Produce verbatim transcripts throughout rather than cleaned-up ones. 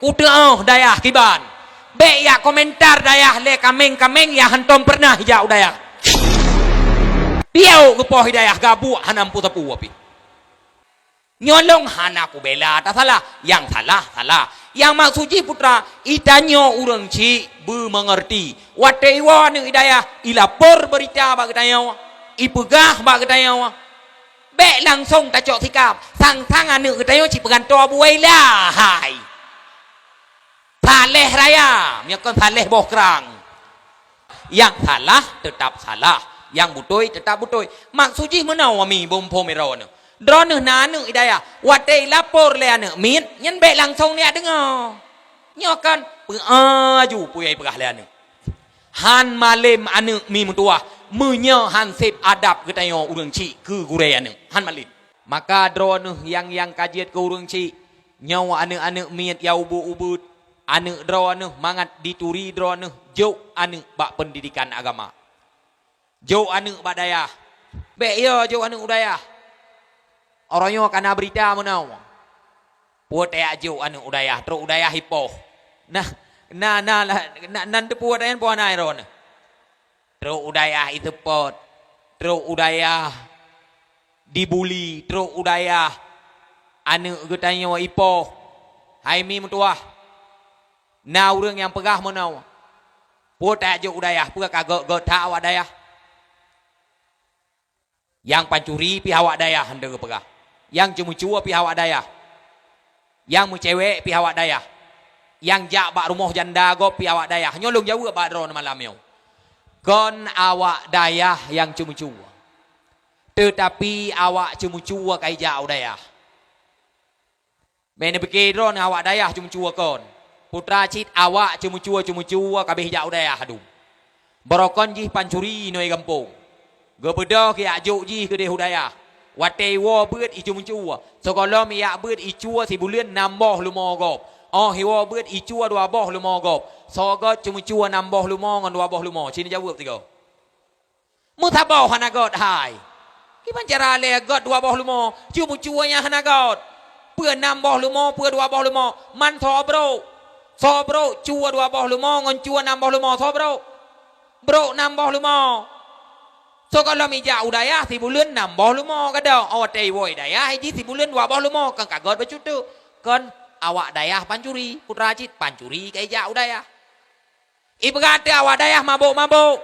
Kuteu'oh dayah kiban. Bèk jak komentar dayah lé kaméng-kaméng nyang hántom peureunah jak u dayah. Piôh geupoh i dayah gabuek hana meupeue-peue pih. Nyoe lôn hana kubela tasalah, nyang salah, salah. Nyang maksud jih putra, i tanyoe ureueng chik beumeungeurti. Watèe iwoe aneuk i dayah, ilapor beurita bak geutanyoe, ipeugah bak geutanyoe. Bèk langsong tacok sikap, sang-sang aneuk geutanyoe cit peugantoe buwai lahai. Saleh raya, meunyoe kon saleh boh krang. Nyang salah teutap salah, nyang beutôi teutap beutôi. Maksud jih meunoe wami beumpông droeneuh. Droeneuh na aneuk i dayah, watèe ilapor lé aneuk miet, nyan bèk langsong neujak deungoe. Nyoe kan peuaju peue nyang ipeugah lé aneuk. Han malém aneuk mi meutuwah, meunyoe han sép adab geutanyoe ureueng chik keu gurèe aneuk. Han malém. Maka droeneuh nyang, nyang ka jeuet keu ureueng chik, nyoe aneuk-aneuk miet nyang ubit-ubit, aneuk droeneuh mangat dituri droeneuh jok aneuk bak peundidikan agama. Jok aneuk bak dayah. Bèk yo jok aneuk u dayah. Uroe nyoe ka na beurita meunoe. Peue tajak jok aneuk u dayah, trok u dayah ipoh. Nah, na, na, na, nan teupeue dayah poh na droeneuh. Trok u dayah iseupôt, trok u dayah dibuli, trok u dayah aneuk geutanyoe ipoh. Hai mi meutuwah, na ureueng nyang peugah meunoe, peue tajak jok u dayah, peue ka gèt-gèt that awak dayah. Nyang pancuri pih awak dayah, han deuh geupeugah. Nyang ceumeucue pih awak dayah. Nyang meucewek pih awak dayah. Nyang jak bak rumoh janda gob pih awak dayah. Nyoe lôn jaweueb bak droeneuh malam nyoe. Kon awak dayah nyang ceumeucue. Teutapi awak ceumeucue ka ijak u dayah. Bèk neupike droeneuh awak dayah ceumeucue kon. Putra cit awak ceumeucue-ceumeucue ka abéh jak u dayah dum. Barokon jih pancuri inoe gampông. Geubeudôh keu jak jok jih keudeh u dayah. Watèe iwoe beuet iceumeucue. Sigohlom ijak beuet icue sibuleuen nam boh leumo gob. Óh iwoe beuet icue dua boh leumo gob. Soe gèt ceumeucue nam boh leumo ngon dua boh leumo? Ci neujaweueb sigoe. Meusaboh hana gèt hai. Kiban cara lé gèt dua boh leumo, ceumeucue nyang hana gèt. Peue nam boh leumo, peue dua boh leumo, man soe brôk. Soe brôk cue dua boh leumo ngon cue nam boh leumo, soe brôk? Brôk nam boh leumo. Sigohlom ijak u dayah sibuleuen nam boh leumo gadôh. Óh watèe iwoe dayah iji sibuleuen dua boh leumo, kon ka gèt bacut teuk. Kon awak dayah pancuri, putra cit pancuri ka ijak u dayah. Ipeugah teuk awak dayah mabök-mabök,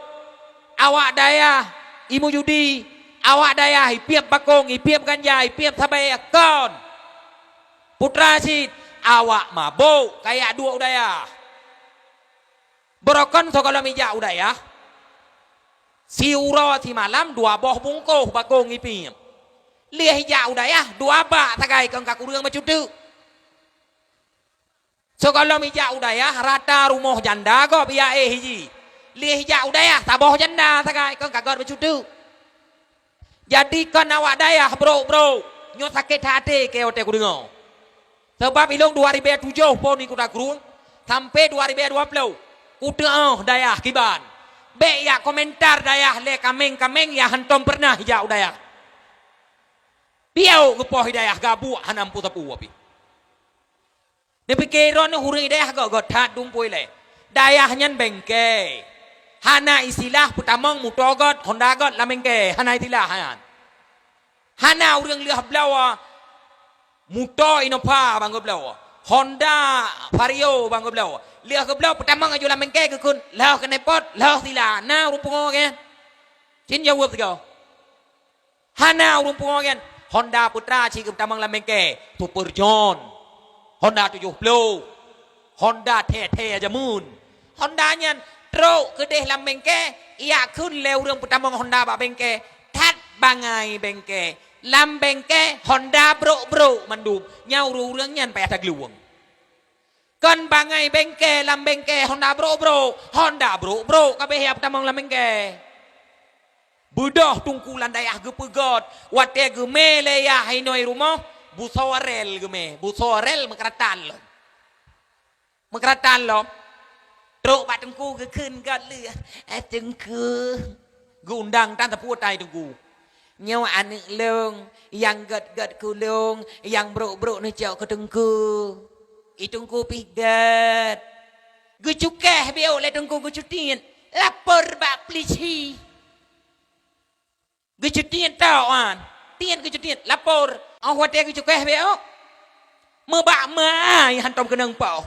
awak dayah imeujudi, awak dayah ipiep bakong, ipiep ganja, ipiep sabé, kon. Putra cit, awak mabök ka jak duek u dayah. Barokon sigohlom ijak u dayah, siuroe simalam dua boh bungkôh bakong ipiep. Lheueh ijak u dayah, dua bak sagai kon ka kureueng bacut teuk. Sigohlom ijak u dayah, rata rumoh janda gob ijak éh jih. Lheueh ijak u dayah, saboh janda sagai, kon ka gèt bacut teuk. Jadi kon awak dayah brôk-brôk. Nyoe sakét até keu watèe kudeungö. Sabab ilôn dua ribèe tujoh phôn di Kuta Krueng, sampoe dua ribèe dua ploh. Kuteu'oh dayah kiban. Bèk jak komentar dayah lé kaméng-kaméng nyang hántom peureunah ijak u dayah. Piôh geupoh i dayah gabuek hana meupeue-peue pih. Neupike droeneuh ureueng i dayah gèt-gèt that dum peue ilèe. Dayah nyan bengke. Hana istilah peutamong muto gèt, honda gèt lam bengke. Hana istilah nyan. Hana ureueng lheueh bloe muto Innova ban geubloe. Honda Vario ban geubloe. Lheueh geubloe peutamong aju lam bengke geukheun, lheueh keuneupot, lheueh sila. Na ureueng pungo nyan? Ci neujaweueb sigoe. Hana ureueng pungo nyan. Honda Putra cit geupeutamong lam bengke, Super John, Honda tujoh ploh, Honda thèe-thèe jameun. Honda nyan trok keudeh lam bengke, ijak kheun lé ureueng peutamong Honda bak bengke, that bangai bengke. Lam bengke Honda brôk-brôk mandum. Nyan ureueng-ureueng nyan payah taglueng. Kon bangai bengke, lam bengke Honda brôk-brôk, Honda brôk-brôk ka abéh ijak peutamong lam bengke. Beudôh teungku lam dayah geupeugèt, watèe geumè lé yah inoe rumoh, busoe rel geumè, busoe rel meukeuratan lom. Meukeuratan lom. Trok bak teungku geukheun gèt lé, "Eh, teungku." Geuundang tan sapeue tai teungku. "Nyoe aneuk lôn, nyang gèt-gèt keu lôn, nyang brôk-brôk neucok keu teungku." I Teungku pih gét. Geucukéh beu lé Teungku geucutiet. Lapor bak peulisi. Geucutiet tau an. Tiet geucutiet, lapor. Oh watée geucukéh beu. Meubak ma hántom keunong poh.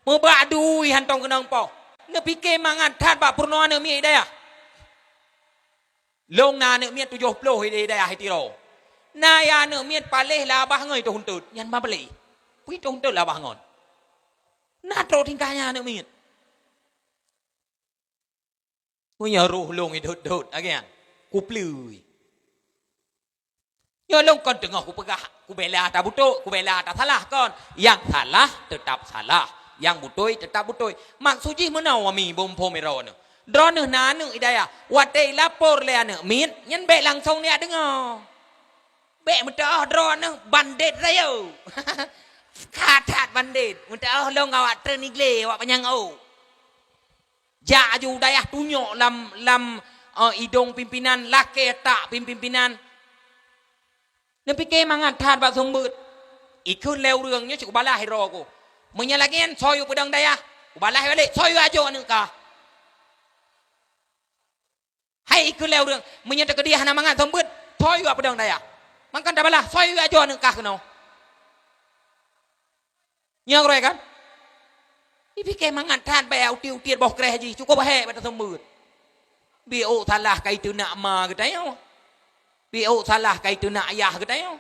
Meubak dui hántom keunong poh. Neupike mangat that bak peurunoe aneuk miet dayah. Lôn na aneuk miet tujoh ploh di dayah Tiro. Na ya aneuk miet paléh labah ngon itoh huntot. Nyan ma paléh. Pui itoh huntot labah ngon. Na trok tingkah nyan aneuk miet. Meunyoe roh lôn idot-dot, agian. Kupleui. Nyoe lôn kon teungoh kupeugah, kubela ata beutôi, kubela ata salah kon. Nyang salah teutap salah, nyang beutôi teutap beutôi. Maksud jih meunoe wami beumpom droeneuh. Droeneuh na aneuk idayah, watée ilapor lé aneuk miet, nyan bék langsong neujak deungoe. Bék meuteuoh droeneuh bandét rayeuk. Ka that bandét, meuteuoh lôn awak treun iglé, awak panyang ôk. Jak aju dayah tunyok lam, lam, eh, idong pimpinan, lakée tak pimpinan. Neupike mangat that bak seumeubeuet. Ikheun lé ureuëng nyoe cit kubalah sidroe ku. Meunyoe lagée nyan soe yue peudong dayah, kubalah balek, soe yue ajoe aneuk kah. Hai ikheun lé ureuëng, meunyoe teukeudeh hana mangat seumeubeuet, soe yue peudong dayah. Mangkon tabalah, soe yue ajoe aneuk kah keunoe. Nyoe keureuh kan? Ipike mangat that bak utiet-utiet boh kreh jih, cukup hék bak taseumeubeuet. Biôk salah ka iteunak ma geutanyoe. Biôk salah ka iteunak ayah geutanyoe.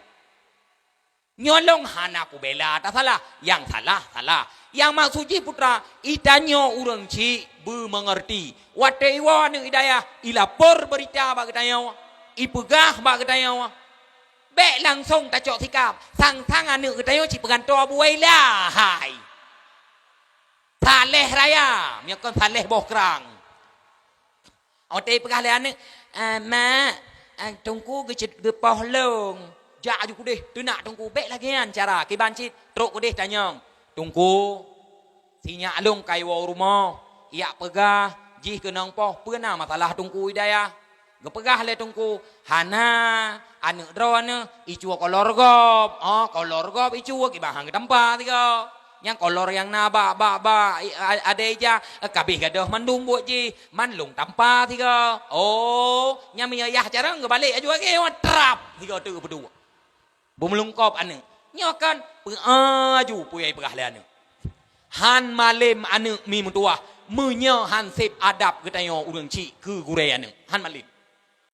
Nyoe lôn hana kubela tasalah, nyang salah, salah. Nyang maksud jih putra, itanyoe ureuëng chik beumeungeurti. Watée iwoe aneuk idayah, ilapor beurita bak geutanyoe, ipeugah bak geutanyoe. Bék langsong tacok sikap, sang-sang aneuk geutanyoe cit peugantoe buwai lahai. Saleh raya, meunyoe kon saleh boh krang. Watée peugah lé aneuk, "Ah, mak, ah, Teungku geucit geupoh lôn." Jak aju keudeh, teunak Teungku, bék lagée nyan cara, kiban cit, trok keudeh tanyong. Teungku, sinyak lôn ka iwoe u rumoh, ijak peugah, jih keunong poh, peue na masalah Teungku Hidayah? Geupeugah lé Teungku, hana, aneuk droeneuh, icue kolor gob. Oh, kolor gob icue, kiban han geutampa sigoe. Nyang kolor nyang na bak, bak, bak, i, a, adai ija, eh, kabeh gadôh mandum buet jih, man lôn tampa sigoe. Oh, nyang meunyoe yah carông geubalek aju agée, trap sigoe teuk peuduek. Beumeulungkop aneuk. Nyoe kan, peu-, aju peue nyang ipeugah lé aneuk. Han malem aneuk mi meutuwah, meunyoe han seb adab geutanyoe ureuëng chik keu gurée aneuk. Han malem.